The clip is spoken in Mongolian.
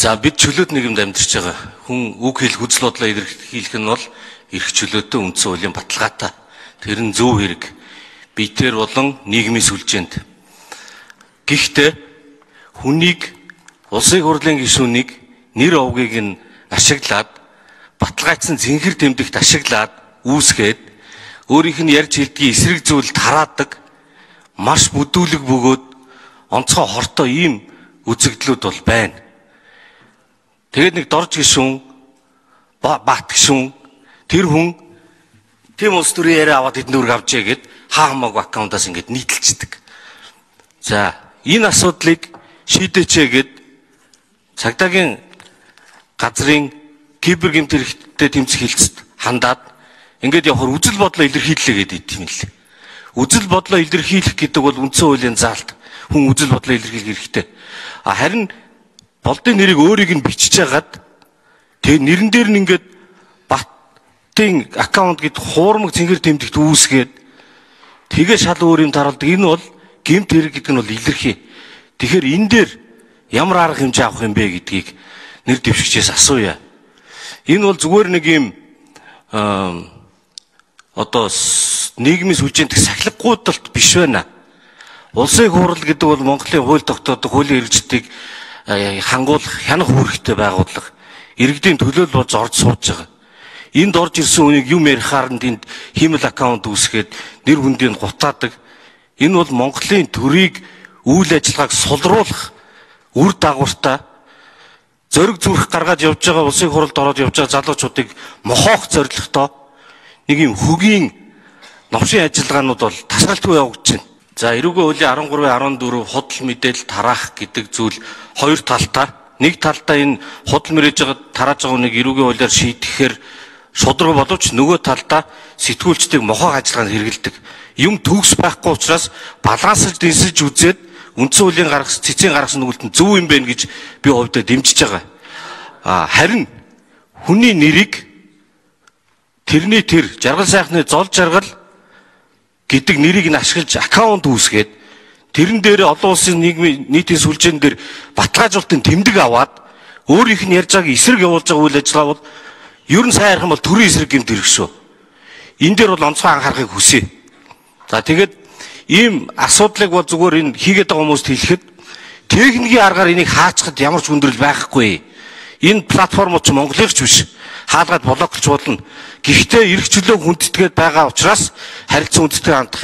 За бид чөлөөт нийгэмд амьдарч байгаа. Хүн үг хэлэх, үзэл бодлоо илэрхийлэх нь бол эрх чөлөөтэй үндсэн хуулийн баталгаатай. Тэр нь зөв хэрэг. Биетээр болон нийгмийн сүлжээнд. Гэхдээ хүнийг улсын хурлын гишүүнийг нэр овгийг нь ашиглаад баталгаажсан цэнхэр тэмдэгт ашиглаад үүсгээд өөрийнх нь ярьж хэлдгийн эсрэг зүйл тараадаг маш бүдүүлэг бөгөөд онцгой хортой ийм үзэгдлүүд бол байна. Тэгээд нэг дорж гишүүн, бат гишүүн тэр хүн тийм улс төрийн яриа аваад эдэн дүүрэг авчээ гэд хаа хамаагүй аккаунтаас ингээд нийтэлцдэг. За энэ асуудлыг шийдээч гэд цагдаагийн газрын кибер гэмт хэрэгттэй тэмцэх хилцэд хандаад ингээд явахаар үзэл бодлоо илэрхийллээ гэдэг юм лээ. Үзэл бодлоо илэрхийлэх гэдэг бол үндсэн хуулийн заалт. Хүн үзэл бодлоо илэрхийлэх хэрэгтэй. А харин болдын нэрийг өөрийг нь бичиж хагаад тэгээ нэрэн дээр нь ингээд Батын аккаунт гэд хуурмаг цэнгэр тэмдэгт үүсгээд тэгээ шал өөр юм таруулдаг. Энэ бол гэмт хэрэг гэдэг нь бол илэрхий. Тэгэхээр энэ дээр ямар арга хэмжээ авах юм бэ гэдгийг нэр дэвшигчээс асууя. Энэ бол зүгээр нэг юм одоо нийгмийн сүлжээнд сахилгагүйдэлт биш байна. Улсын хурал гэдэг бол Монголын хууль тогтоодог хуулийн хэрэгжлийг хангуулах, хянах үүрэгтэй байгууллага. Иргэдийн төлөөлөл болж орж сууж байгаа. Энд орж ирсэн хүнийг юм ярихаар нь тэнд хиймэл аккаунт үүсгээд нэр хүндийг гутаадаг. Энэ бол Монголын төрийг үйл ажиллагааг сулруулах үр дагавартай зориг зүрх гаргаад явж байгаа улсын хурлд ороод явж байгаа залуучуудыг мохоох зорилготой нэг юм хөгийн новшин ажиллагаанууд бол тасралтгүй явагдаж байна. За эрүүгийн хуулийн 13 14 худал мэдээлэл тараах гэдэг зүйл хоёр талтай. Нэг талдаа энэ худал мэдээж байгаа тарааж байгаа хүнийг эрүүгийн хуулиар шийдэхээр шударга боловч нөгөө талдаа сэтгүүлчдийг мохоох ажиллагаанд хэрэглэдэг. Юм төгс байхгүй учраас балансалж дэнсэж үзээд үндсэн хуулийн гаргасан цэцгийн гаргасан нүгэлт нь зөв юм байна гэж би хувьдаа дэмжиж байгаа. А харин хүний нэрийг тэрний тэр жаргал сайхны зол жаргал гэдэг нэрийг нь ашиглаж аккаунт үүсгээд тэрэн дээр олон улсын нийгмийн нийтийн сүлжээн дээр баталгаажуулалтын тэмдэг аваад өөрийнх нь ярьж байгааг эсрэг явуулж байгаа үйл ажиллагаа бол ер нь сайн ярих юм бол төрийн эсрэг гэмт хэрэг шүү. Энэ дээр бол онцгой анхаарахыг хүсье. За тэгээд ийм асуудлыг бол зүгээр энэ хийгээд байгаа хүмүүст хэлэхэд техникийн аргаар энийг хаачхад ямар ч хүндрэл байхгүй. Энэ платформуд ч Монголынх ч биш. Хаалгаад блоклж болно. Гэхдээ эрх чөлөө хүндэтгээд байгаа учраас харилцан хүндэтгээ хандах